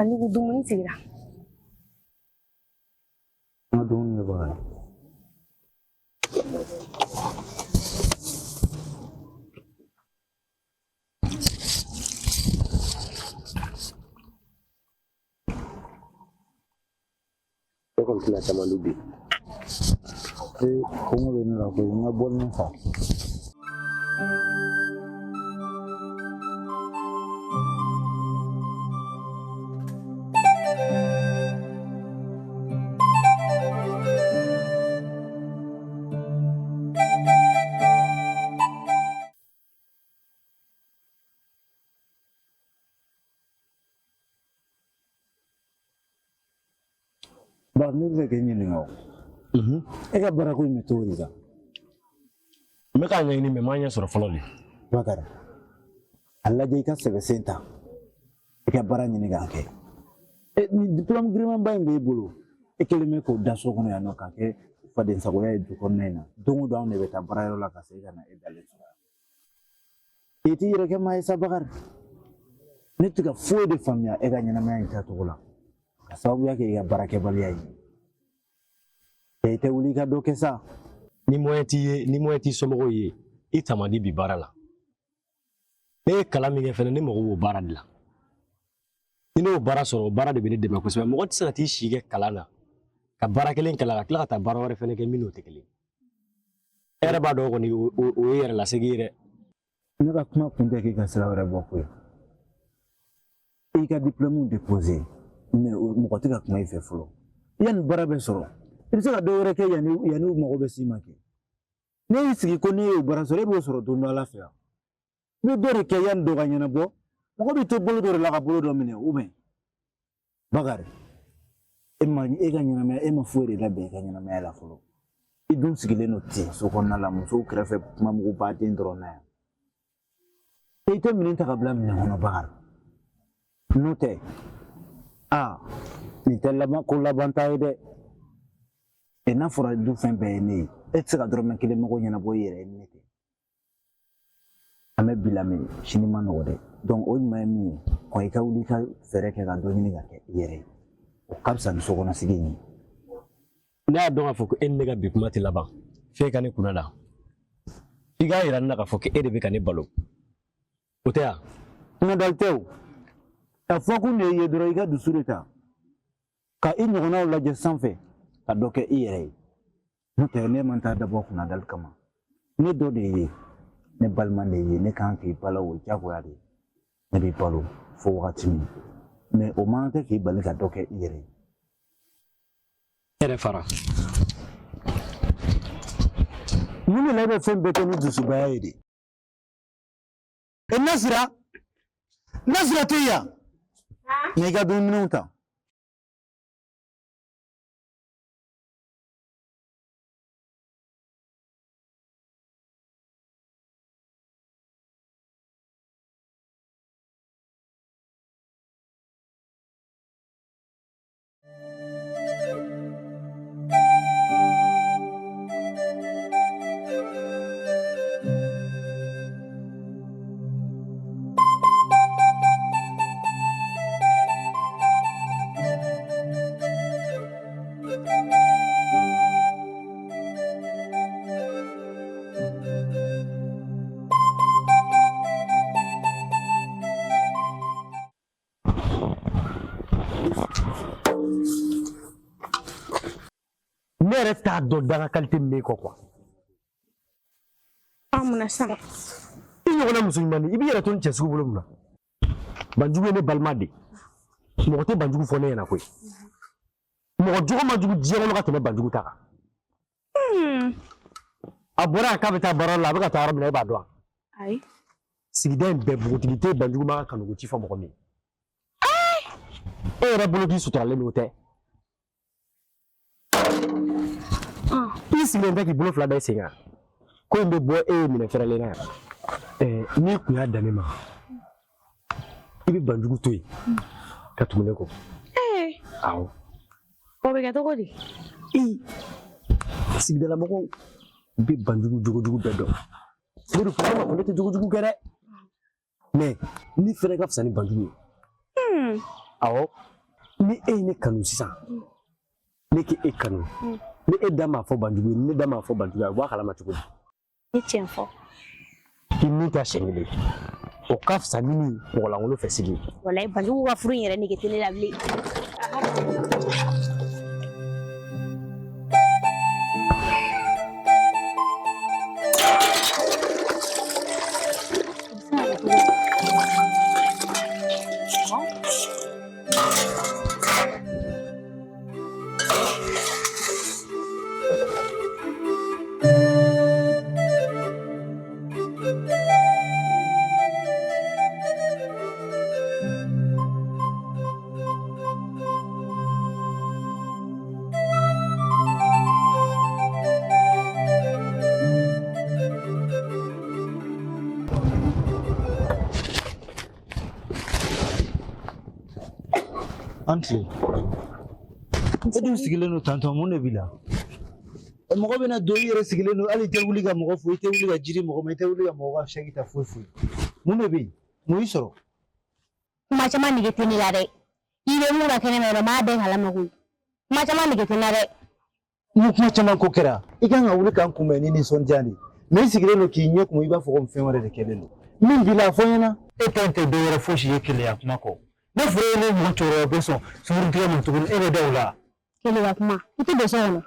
Banjugu, dumuni sigira. N ka dumuni bɛ bɔ. E kɔni tɛna caman dun bi. Ee, kɔngɔ bɛ ne la koyi, n ka bɔlini fa. Ba, ne bɛ fɛ k'e ɲininka o. E ka baarako in bɛ cogo di sa? N bɛ k'a ɲɛɲini mais n m'a ɲɛ sɔrɔ fɔlɔ de. Bakari, a lajɛ i ka sɛbɛsen ta, i ka baara ɲini k'a kɛ. E, ni diplôme girimanba in b'e bolo, e kelen bɛ k'o da so kɔnɔ yan nɔ k'a kɛ fadensagoya ye du kɔnɔna in na. Don o don anw de bɛ taa baarayɔrɔ la ka segin ka na e dalen sɔrɔ yan. I t'i yɛrɛ kɛ maa ye sa Bakari. Ne tɛ ka foyi de faamuya e ka ɲɛnamaya in taacogo la ka sababuya kɛ i ka baarakɛbaliya ye. I tɛ wuli i ka dɔ kɛ sa. Ni moyen t'i ye, ni moyen t'i somɔgɔw ye, i ta man di bi baara la. Ne ye kalan min kɛ fɛnɛ, ne mago b'o baara de la. Ni ne y'o baara sɔrɔ, o baara de bɛ ne dɛmɛ kosɛbɛ. Mɔgɔ tɛ se ka t'i si kɛ kalan na, ka baara kelen kalan, ka tila ka taa baara wɛrɛ fɛnɛ kɛ min n'o tɛ kelen. E yɛrɛ b'a dɔn kɔni, o ye yɛrɛ lasegin ye dɛ. Ne ka kuma kun tɛ k'i ka sira wɛrɛ bɔ koyi. I ka diplôme déposé, mais mɔgɔ tɛ ka kuma i fɛ fɔlɔ. Yanni baara bɛ sɔrɔ, i bɛ se ka dɔ wɛrɛ kɛ yanni u mago bɛ s'i ma kɛ. Ne y'i sigi ko ne y'o baara sɔrɔ, e b'o sɔrɔ don dɔ ala fɛ yan. I bɛ dɔ de kɛ yanni dɔ ka ɲɛnabɔ. Mɔgɔ b'i to bolo dɔ de la ka bolo dɔ minɛ, ou bien Bakari, e ma e ka ɲɛnamaya, e ma foyi de labɛn i ka ɲɛnamaya la fɔlɔ. I dun sigilen don ten so kɔnɔna la, musow kɛrɛfɛ, kuma mugu baden dɔrɔn na yan. I tɛ minɛn ta ka bila minɛn kɔnɔ Bakari. N'o tɛ, aa, nin tɛ laban ko laban ta ye dɛ. E, n'a fɔra du fɛn bɛɛ ye ne ye, e tɛ se ka dɔrɔmɛ kelen mago ɲɛnabɔ i yɛrɛ ye ni ne tɛ. An bɛ bi la min, sini ma nɔgɔ dɛ. Donc o ɲuman ye min ye, kɔn i ka wuli i ka fɛɛrɛ kɛ ka dɔ ɲini ka kɛ i yɛrɛ ye. O ka fisa ni sokɔnɔsigi in ye. Ne y'a dɔn k'a fɔ ko e ni ne ka bi kuma tɛ laban f'e ka ne kunna da. I k'a yira ne la k'a fɔ ko e de bɛ ka ne balo. O tɛ yan? Kunnadali tɛ o. A fɔ kun de ye dɔrɔn i ka dusu de ta ka i ɲɔgɔnnaw lajɛ sanfɛ ka dɔ kɛ i yɛrɛ ye. N'o tɛ, ne man taa dabɔ kunnadali kama. Ne dɔ de ye, ne balima de ye, ne kan k'i balo, o diyagoya de ye. Ne b'i balo fo wagati min, mais o man tɛ k'i bali ka dɔ kɛ i yɛrɛ ye. E yɛrɛ fara. Mun de la e bɛ fɛn bɛɛ kɛ ni dusubaya ye de? E Nasira, Nasira tɛ yan. Na i ka dumuniw ta. Ne yɛrɛ t'a dɔn danga qualité min b'e kɔ quoi. An mun na sisan? I ɲɔgɔnna muso ɲuman, i b'i yɛrɛ to ni cɛ sugu bolo mun na? Banjugu ye ne balima de ye. Mɔgɔ tɛ Banjugu fɔ ne ɲɛna koyi. Mɔgɔ jogo man jugu diɲɛ kɔnɔ ka tɛmɛ Banjugu ta kan. A bɔra yan k'a bɛ taa baara la, a bɛ ka taa yɔrɔ min na, e b'a dɔn wa? Ayi. Sigida in bɛɛ, npogotigi tɛ Banjugu ma ka kanuko ci fɔ mɔgɔ min. E yɛrɛ bolo k'i suturalen don, o tɛ? I sigilen tɛ k'i bolo fila da i sen kan. Ko in bɛ bɔ e ye minɛ fɛrɛlen na yan. N'i kun y'a dan ne ma, i bɛ Banjugu to yen ka tugu ne kɔ. Awɔ. O bɛ kɛ cogo di? Ee, sigidalamɔgɔw bɛ Banjugu jogojugu bɛɛ dɔn. Ne de ko ne tɛ jogojugu kɛ dɛ. Mais ne fɛnɛ ka fisa ni Banjugu ye. Awɔ. Ni e ye ne kanu sisan, ne k'e kanu, ni e da m'a fɔ Banjugu ye, ni ne da m'a fɔ Banjugu ye, a bɛ bɔ a kalama cogo di? Ni tiɲɛ fɔ. I min ta siɲɛ kelen, o ka fisa ni mɔgɔ lankolon fɛ sigi. Walayi Banjugu ka furu in yɛrɛ nege tɛ ne la bilen. An tile. E dun sigilen don tantɔ, mun de b'i la? Mɔgɔ bɛna don, i yɛrɛ sigilen don, hali i tɛ wuli ka mɔgɔ fo, i tɛ wuli ka jiri mɔgɔ ma, i tɛ wuli ka mɔgɔ ka sɛki ta foyi foyi. Mun de bɛ yen? Mun y'i sɔrɔ? Kuma caman nege tɛ ne la dɛ. I bɛ mun na kɛnɛma yɛrɛ, n b'a bɛɛ kalama koyi. Kuma caman nege tɛ n na dɛ. Ni kuma caman ko kɛra, i kan ka wuli k'an kunbɛn ni nisɔndiya de ye. Mais i sigilen don k'i ɲɛ kumu, i b'a fɔ ko fɛn wɛrɛ de kɛlen don. Min b'i la, a fɔ n ɲɛna. E ta in tɛ dɔwɛrɛ fosi ye keleya kuma kɔ. Ne fɔra e ni mɔgɔ cɛkɔrɔba bɛ sɔn sunkurutigɛ ma tuguni, e bɛ da o la. Keleya kuma, i tɛ don so kɔnɔ.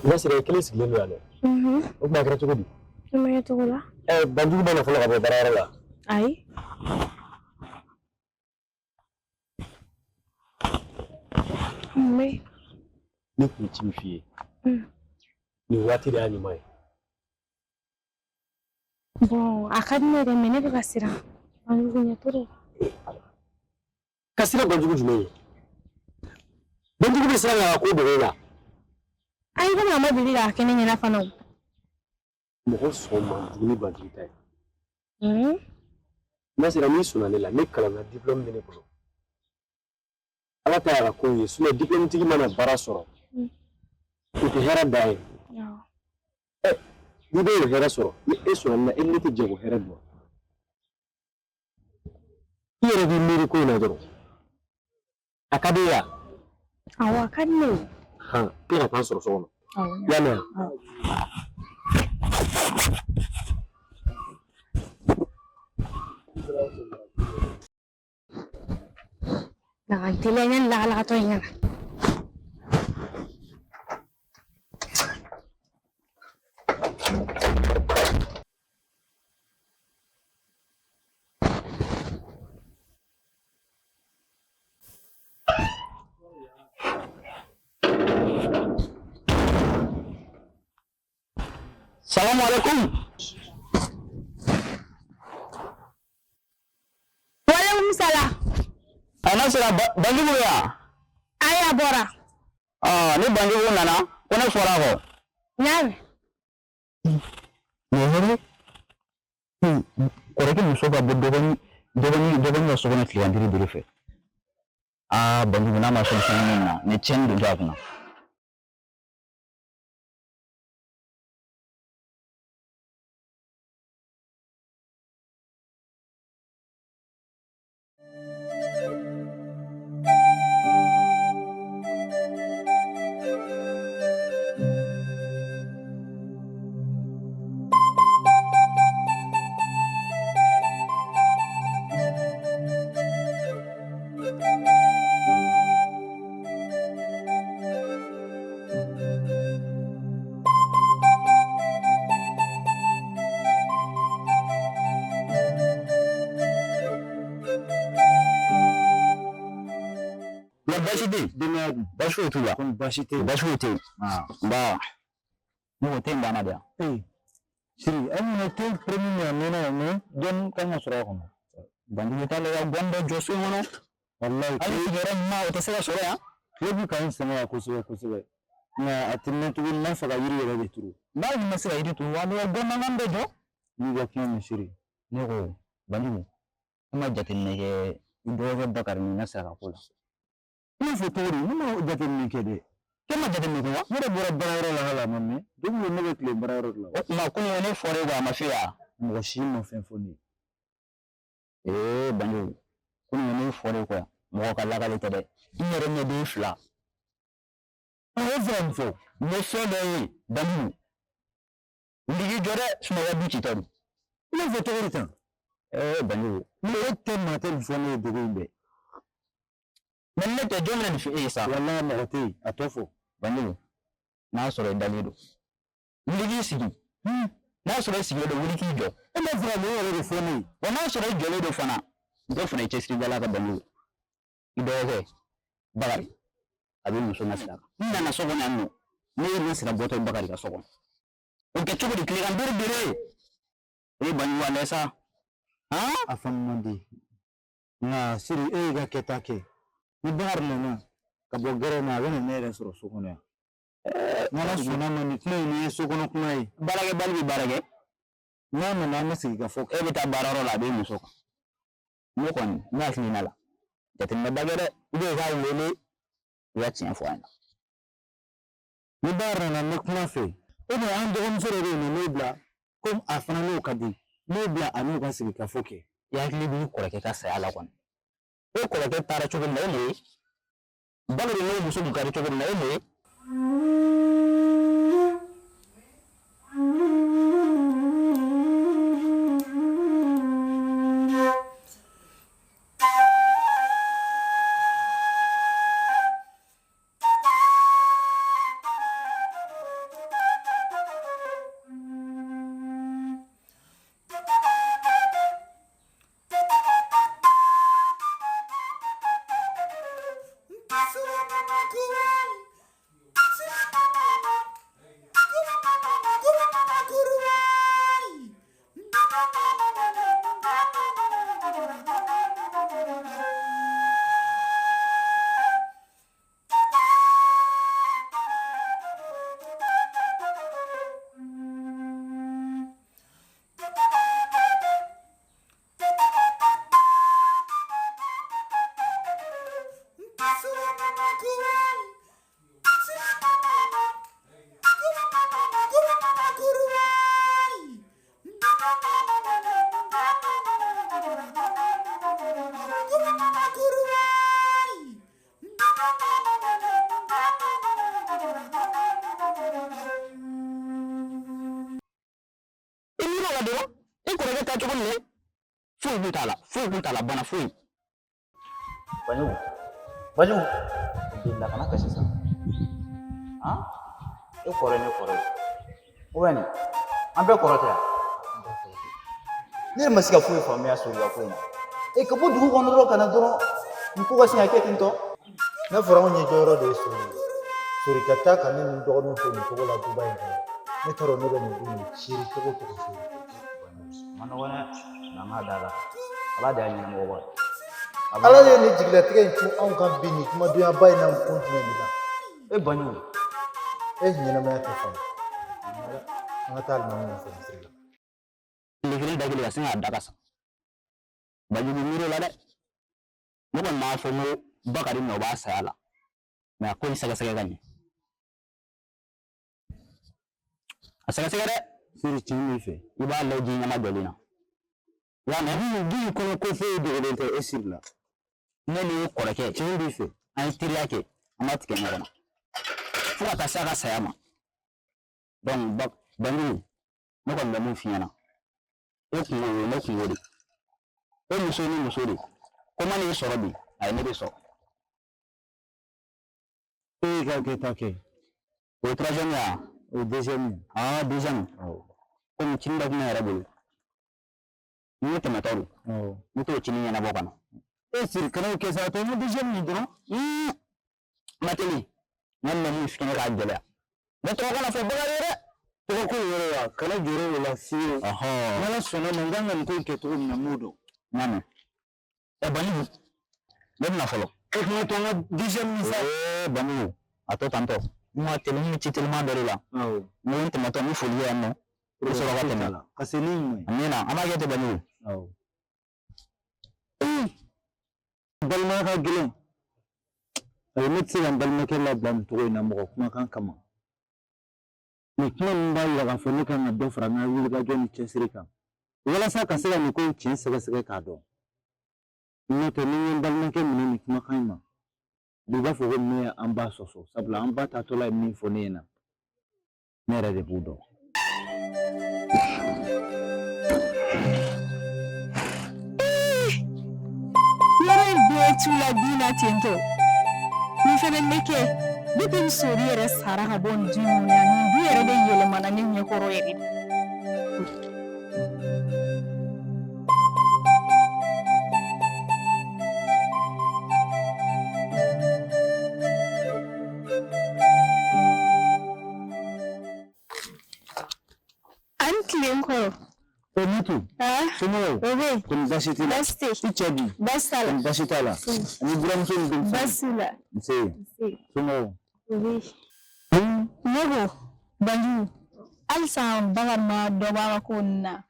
Nasira, i kelen sigilen don yan dɛ. O tuma a kɛra cogo di? I ma kɛ cogo la. Banjugu bɛ na fɔlɔ ka bɔ baarayɔrɔ la. Ayi. Mun bɛ yen? Ne tun bɛ ci min f'i ye. Nin waati de y'a ɲuman ye. Bon, a ka di ne yɛrɛ, mais ne bɛ ka siran. Banjugu ɲɛ trop. Ka siran Banjugu jumɛn ye? Banjugu bɛ siran k'a ko dogo e la. Ayi, komi a ma deli k'a kɛ ne ɲɛna fana o. Mɔgɔ sɔn man jugu ni Banjugu ta ye. Nasira, n'i sɔnna ne la, ne kalanna, diplôme bɛ ne bolo. Ala ta y'a ka kow ye, sinon diplôme tigi mana baara sɔrɔ, o tɛ hɛrɛ dan ye. N'i bɛ o hɛrɛ sɔrɔ, ni e sɔnna ne la, e ni ne tɛ jɛ k'o hɛrɛ dun. I yɛrɛ b'i miiri ko in na dɔrɔn. A ka di e ye wa? Awɔ, a ka di ne ye. Han, tila ka taa sɔrɔ so kɔnɔ. Awɔ. I y'a mɛn wa? Na ka n teliya yanni lakalakatɔ in ka na. Salamu alaikum. Waaleykum salam. A Nasira, Banjugu bɛ yan? Ayi, a bɔra. Ni Banjugu nana, ko ne fɔra a kɔ. N y'a mɛn. Nin ye hɛrɛ. Kɔrɔkɛ muso ka bɔ dɔgɔnin dɔgɔnin dɔgɔnin ka so kɔnɔ tilegan duuru duuru fɛ. Aa, Banjugu n'a ma solution ɲini na, ni tiɲɛni dontɔ a kunna. Wa baasi tɛ yen. Denbaya dun? Baasi foyi t'u la. Kɔni baasi tɛ yen. Baasi foyi tɛ yen. Nba, ne ko te in banna de yan. Ee, Siri, an ɲinɛ te premier min a mɛnna yan, mais dɔɔni kan ka sɔrɔ a kɔnɔ. Banjugu t'a la ka guwan dɔ jɔ so in kɔnɔ. Walayi. Hali sigiyɔrɔ ɲuman o tɛ se ka sɔrɔ yan. Tile bɛ k'an sɛgɛn yan kosɛbɛ kosɛbɛ. Nka a tɛ mɛn tuguni, n b'a fɛ ka yiri yɛrɛ de turu. N'a ma se ka yiri turu, wa bɛ guwan mankan dɔ jɔ. N'i ka kuma mɛn Siri. Ne ko Banjugu, e ma jateminɛ kɛ i dɔgɔkɛ Bakari ni Nasira ka ko la. I n'a fɔ cogo di? Ne ma jateminɛ kɛ dɛ. E ma jateminɛ kɛ wa? Ne yɛrɛ bɔra baarayɔrɔ la hali a ma mɛn. Don o don ne bɛ tilen baarayɔrɔ de la. O tuma komi ne fɔra e kɔ a ma f'e ye wa? Mɔgɔ si ma fɛn fɔ ne ye. Ee Banjugu, komi ne fɔra e kɔ yan, mɔgɔ ka lakale tɛ dɛ. N yɛrɛ ɲɛden fila. E fɛ mun fɔ? N ye fɛn dɔ ye Banjugu. Wuli k'i jɔ dɛ, sunɔgɔ du citɔ don. I n'a fɔ cogo di tan? Ee Banjugu. Ni e tɛ maa tɛ nin fɔ ne ye dogo in bɛɛ. Mɛ ne tɛ jɔn bɛna nin fɔ e ye sa? Walayi mɔgɔ tɛ yen, a tɔ fɔ. Banjugu, n'a sɔrɔ i dalen don. Wuli k'i sigi. N'a sɔrɔ i sigilen don, wuli k'i jɔ. E b'a fɛ ka mun yɛrɛ de fɔ ne ye? Wa n'a sɔrɔ i jɔlen don fana, dɔ fana i cɛsiri la ka Banjugu. I dɔgɔkɛ Bakari, a bɛ muso Nasira kan. N nana so kɔnɔ yan nɔ, ne ye Nasira bɔtɔ Bakari ka so kɔnɔ. O kɛ cogo di tilegan duuru bere? E Banjugu a lajɛ sa. Han? A faamu man di. Nka Siri, e y'i ka kɛta kɛ. Ni Bakari nana ka bɔ gɛrɛn na, a bɛ na ne yɛrɛ sɔrɔ so kɔnɔ yan. N'Ala sɔnna ma, nin kuma in ye so kɔnɔ kuma ye. Baarakɛbali bɛ baara kɛ. N'a nana an bɛ sigi ka fɔ. E bɛ taa baarayɔrɔ la, a bɛ muso kan. Ne kɔni, ne hakilina la, jateminɛba kɛ dɛ. I bɛ k'a wele, i ka tiɲɛ fɔ a ɲɛna. Ni Bakari nana, n bɛ kuma fɛ. Ou bien an dɔgɔmuso dɔ bɛ yen nɔ, n'o bila, komi a fana n'o ka di, n'o bila a n'o ka sigi ka fɔ kɛ. I hakili b'i kɔrɔkɛ ka saya la kɔni. E kɔrɔkɛ taara cogo min na, e m'o ye. Bakari n'o muso kun ka di cogo min na, e m'o ye. I miiri o la dɔrɔn, i kɔrɔkɛ taa cogo min dɛ. Foyi kun t'a la, foyi kun t'a la, bana foyi. Banjugu, Banjugu, delila kana kasi sa. Han? E kɔrɔ ye ne kɔrɔ ye. O bɛ nin, an bɛɛ kɔrɔ tɛ yan. Ne yɛrɛ ma se ka foyi faamuya Sori ka ko in na. E ka bɔ dugu kɔnɔ dɔrɔn ka na dɔrɔn, nin ko ka sin ka kɛ ten tɔ. N'a fɔra anw ɲɛ jɔyɔrɔ de ye Sori ye. Sori ka taa ka ne ni n dɔgɔninw to nin cogo la duba in kɔnɔ. Ne t'a dɔn ne bɛ nin du in seri cogo o cogo Sori. Ma nɔgɔn dɛ, nka an k'a da la. Ala de y'a ɲɛnamɔgɔba ye. Ala ye nin jigilatigɛ in cun anw kan bi nin kumadonyaba in na kun jumɛn de la? E Banjugu. E ɲɛnamaya tɛ faamu. An ka taa alimami nɔfɛ misiri la. Tile kelen da kelen ka sin k'a da ka sa. Banjugu miiri o la dɛ. Ne kɔni b'a fɔ n ko Bakari nɔ b'a saya la. Mɛ a ko in sɛgɛsɛgɛ ka ɲɛ. A sɛgɛsɛgɛ dɛ. Siri, tiɲɛ b'i fɛ. I b'a lajɛ ji ɲɛma jɔlen na. I y'a mɛn? Du in kɔnɔ ko foyi dogolen tɛ e Siri la. Ne ni kɔrɔkɛ. Tiɲɛ b'i fɛ. An ye teriya kɛ, an ma tigɛ ɲɔgɔn na. Fo ka taa se a ka saya ma. Donc, Banjugu, ne kɔni bɛ mun f'i ɲɛna. E kungo o ye ne kungo de. E muso ni muso de. Ko ma n'e sɔrɔ bi, a ye ne de sɔrɔ. E y'i ka kɛta kɛ. O ye troisième ye wa? O ye deuxième ye. Ah, deuxième. Awɔ. Komi cini dɔ tun bɛ n yɛrɛ bolo. Ni ne tɛmɛtɔ don. Awɔ. N t'o cini ɲɛnabɔ ka na. E Siri, kana o kɛ sa, a to n ka deuxième nin dɔrɔn. Ma teli n ka na min f'i ɲɛna k'a gɛlɛya ne tɔgɔ kana fɔ Bakari ye dɛ. Tɔgɔ ko yɛrɛ wa kana jɔrɔ o la fiyewu. N'Ala sɔnna ma n kan ka nin ko in kɛ cogo min na n b'o dɔn. N y'a mɛn. Ɛ Banjugu, ne bɛna fɔlɔ. E kuma to an ka deuxième min sa. Ee Banjugu, a to tantɔ. N ka teli n bɛ ci teliman dɔ de la. Awɔ. N ko n tɛmɛtɔ n bɛ foli kɛ yan nɔ. I bɛ sɔrɔ ka tɛmɛ. Ka se ni ɲuman ye. Amiina, an b'a kɛ ten Banjugu. Awɔ. Balimaya ka gɛlɛn. Ayi ne tɛ se ka n balimakɛ labila nin cogo in na mɔgɔ kumakan kama. Nin kuma ninnu b'a yira k'a fɔ ne kan ka dɔ fara n ka wulikajɔ ni cɛsiri kan walasa ka se ka nin ko in tiɲɛ sɛgɛsɛgɛ k'a dɔn. N'o tɛ ni n ye n balimakɛ minɛ nin kumakan in ma, bi b'a fɔ ko ne ye an ba sɔsɔ sabula an ba taatɔla ye min fɔ ne ɲɛna ne yɛrɛ de b'o dɔn. Yɔrɔ in bɛɛ t'u la bin na ten tɔ. Nin fɛnɛ bɛ kɛ depuis ni Sori yɛrɛ sara ka bɔ nin du in kɔnɔ yan, nin du yɛrɛ de yɛlɛmana ne ɲɛkɔrɔ yɛrɛ de. An tilen kɔrɔ. O Mutu, somɔgɔw, O bɛ yen. kɔni baasi t'i la? Baasi tɛ yen. I cɛ dun? Baasi t'a la. Kɔni baasi t'a la? Ani buramuso ni denmisɛnninw? Baasi t'u la. Nse, Nse. somɔgɔw. O bɛ yen. Ne ko Banjugu, halisa Bakari ma dɔ bɔ a ka ko ninnu na.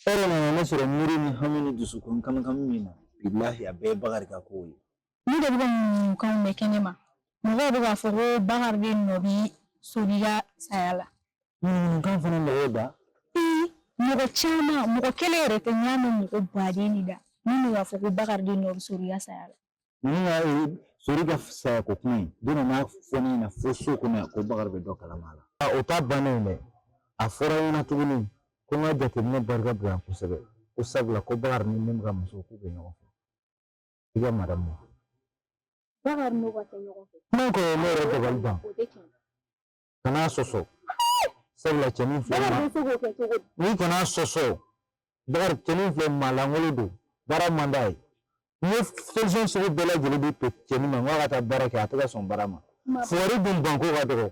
E yɛrɛ nana ne sɔrɔ miiri ni hami ni dusukun kamikami min na, bilahi a bɛɛ ye Bakari ka kow ye. Ne de bɛ ka ŋunuŋunukanw mɛn kɛnɛ ma. Mɔgɔw bɛ k'a fɔ ko Bakari de nɔ bɛ Sori ka saya la. Ŋunuŋunukan fana mɔgɔw da. Ee, mɔgɔ caman, mɔgɔ kelen yɛrɛ tɛ, n y'a mɛn mɔgɔ baden de da min bɛ k'a fɔ ko Bakari de nɔ bɛ Sori ka saya la. Ninnu ka Sori ka saya ko kuma in, don nana fɔ ne ɲɛna fo so kɔnɔ yan ko Bakari bɛ dɔ kalama a la. O t'a bannen ye dɛ. A fɔra n ɲɛna tuguni ko n ka jateminɛ barika bonya kosɛbɛ ko sabula ko Bakari ni ne ka muso k'u bɛ ɲɔgɔn fɛ. I ka madamu. Bakari n'o ka kɛ ɲɔgɔn fɛ. Kuma in kɔni ye ne yɛrɛ dabali ban. O tɛ tiɲɛ. Kan'a sɔsɔ. Sabula cɛnin filɛ Bakari bɛ se k'o kɛ cogo di? N'i kana sɔsɔ, Bakari cɛnin filɛ maa lankolon don, baara man d'a ye. N ye solution sugu bɛɛ lajɛlen di cɛnin ma, n k'a ka taa baara kɛ, a tɛ ka sɔn baara ma. Fugari dun banko ka dɔgɔ.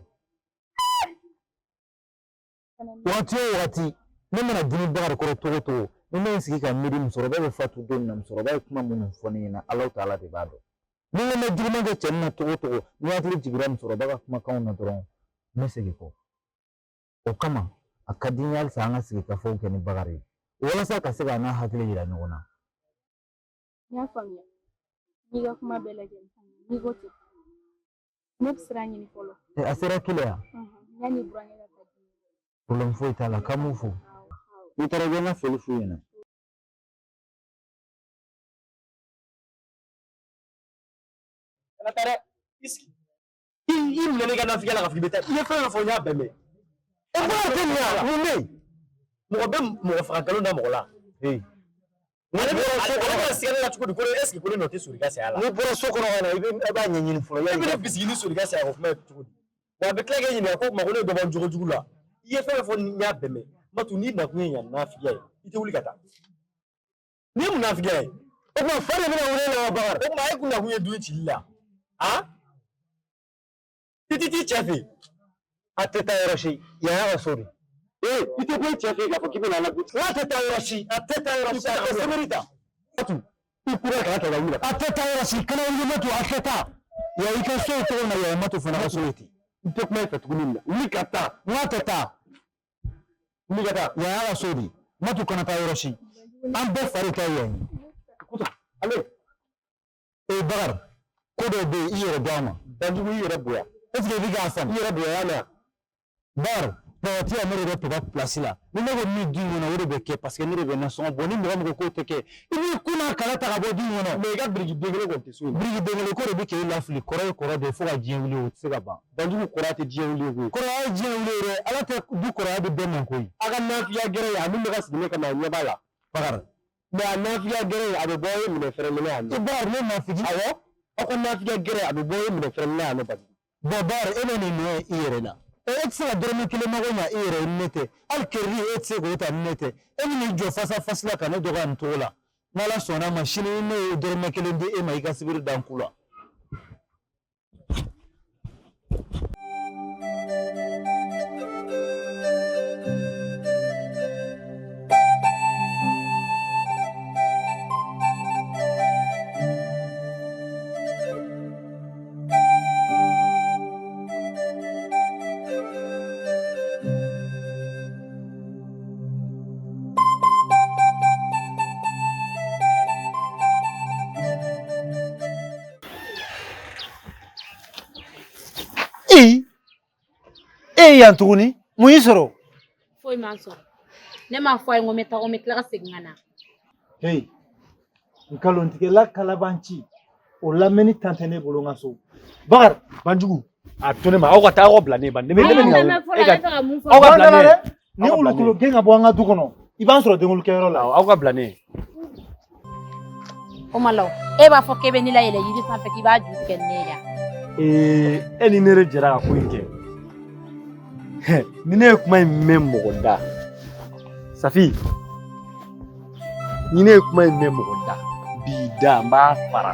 Wagati o wagati, ne mana dimi Bakari kɔrɔ cogo o cogo, ni ne ye n sigi ka miiri musokɔrɔba bɛ fatu don min na, musokɔrɔba ye kuma minnu fɔ ne ɲɛna, Alahu taala de b'a dɔn. Ni n ko n bɛ juguman kɛ cɛnin na cogo o cogo, ni hakili jiginra musokɔrɔba ka kumakanw na dɔrɔn, n bɛ segin kɔ. O kama, a ka di n ye halisa an ka sigikafɔw kɛ ni Bakari ye walasa ka se k'a n'a hakili yira ɲɔgɔn na. N y'a faamuya. N'i ka kuma bɛɛ lajɛlen faamuya, n'i ko ten. Ne bɛ sira ɲini fɔlɔ. A sera kile yan? Yanni burankɛ ka taa. Problème foyi t'a la, k'an b'u fo. N'i taara i bɛ n ka foli f'u ɲɛna. Kana taa dɛ, i sigi. I minɛ ne ka nafigiya la k'a fɔ k'i bɛ taa. I ye fɛn o fɛn fɔ n y'a bɛɛ mɛn. E bɔra tɛ nin yan, mun bɛ yen? Mɔgɔ bɛ mɔgɔ faga nkalon da mɔgɔ la. Ale bɛ siga ne la cogo di ko est ce que ko ne nɔ tɛ Sori ka saya la? N'i bɔra so kɔnɔ ka na, i b'a ɲɛɲini fɔlɔ. E bɛ ne bisigi ni Sori ka saya ko kuma ye cogo di? Wa a bɛ tila k'e ɲininka ko o tuma ko ne ye dɔ bɔ n jogo jugu la. I ye fɛn o fɛn fɔ n y'a bɛɛ mɛn. Matu n'i nakun ye yan nafigiya ye, i tɛ wuli ka taa. Nin ye mun nafigiya ye? O tuma fa de bɛna wuli e la wa Bakari? O tuma e kun nakun ye du in cili la. Han? I tɛ t'i cɛ fɛ yen. A tɛ taa yɔrɔ si, yan y'a ka so de. Ee, i tɛ bɔ i cɛ fɛ yen k'a fɔ k'i bɛna ala ko. N'a tɛ taa yɔrɔ si, a tɛ taa yɔrɔ si, a tɛ seberi ta. Matu, i kura kana ta ka wuli. A tɛ taa yɔrɔ si, kana wuli Matu, a tɛ taa. Yan i ka so ye cogo min na, yan ye Matu fana ka so ye ten. N tɛ kuma i fɛ tuguni nin na. Wuli ka taa. N k'a tɛ taa. Wuli ka taa. Yan y'a ka so de. Matu kana taa yɔrɔ si. An bɛɛ fa de ta ye yan ye. Ale. Ee Bakari, ko dɔw bɛ yen i yɛrɛ dɔn a ma. Banjugu i yɛrɛ bonya. Est ce que i bɛ k'a faamu? I yɛrɛ bonya y'a mɛn wa? Bakari, Pɔgɔti yan ne de bɛ papa place la. Ni ne ko min du in kɔnɔ o de bɛ kɛ parce que ne de bɛ nasɔngɔ bɔ. Ni mɔgɔ min ko k'o tɛ kɛ, i b'i kun n'a kala ta ka bɔ du in kɔnɔ. Mais i ka biriki den kelen kɔni tɛ so in. Biriki den kelen ko de bɛ k'e lafili. Kɔrɔ ye kɔrɔ de ye fo ka diɲɛ wuli, o tɛ se ka ban. Banjugu kɔrɔya tɛ diɲɛ wuli ye koyi. Kɔrɔya ye diɲɛ wuli ye dɛ. Ala tɛ du kɔrɔya bɛ bɛɛ ma koyi. A ka nafigiya gɛrɛ in a min bɛ ka sigi ne kama a ɲɛ b'a la. Bakari. Mais a nafigiya gɛrɛ in a bɛ bɔ e minɛ fɛrɛ minɛ yan nɔ. E Bakari ne nafigi. Awɔ. Aw ka nafigiya gɛrɛ a bɛ bɔ e minɛ fɛrɛ minɛ yan nɔ Banjugu. Bon Bakari e bɛ nin nɔ ye i yɛrɛ la. E tɛ se ka dɔrɔmɛ kelen mago ɲa e yɛrɛ ye ni ne tɛ. Hali crédit e tɛ se k'o ta ni ne tɛ. E bɛ n'i jɔ face à face la ka ne dɔgɔya nin cogo la. N'Ala sɔnna a ma sini ni ne ye dɔrɔmɛ kelen di e ma i ka sibiri da n ku la. yan tuguni, mun y'i sɔrɔ? Foyi ma n sɔrɔ. Ne m'a fɔ a ye n ko n bɛ taa, ko n bɛ tila ka segin ka na. Hey, nkalontigɛla kalabanci, o lamɛnni tan tɛ ne bolo n ka so. Bakari. Banjugu, a to ne ma, aw ka taa aw ka bila ne ye ban. Ne bɛ nin Ayi, n fɔlɔ, e ka ne bɛ ka mun fɔ? Aw ka bila ne ye. Dɛ, ni Aw ka bila ne wulukolo ye. gɛn ka bɔ an ka du kɔnɔ, i b'an sɔrɔ denkulikɛyɔrɔ la. Awɔ, aw ka bila ne ye. O ma la o. E b'a fɔ k'e bɛ ne layɛlɛ yiri sanfɛ k'i b'a ju tigɛ ni ne ye yan. Ee, e ni ne de jɛra ka ko in kɛ. Ni ne ye kuma in mɛn mɔgɔ da, Safi, ni ne ye kuma in mɛn mɔgɔ da, bi da n b'a fara.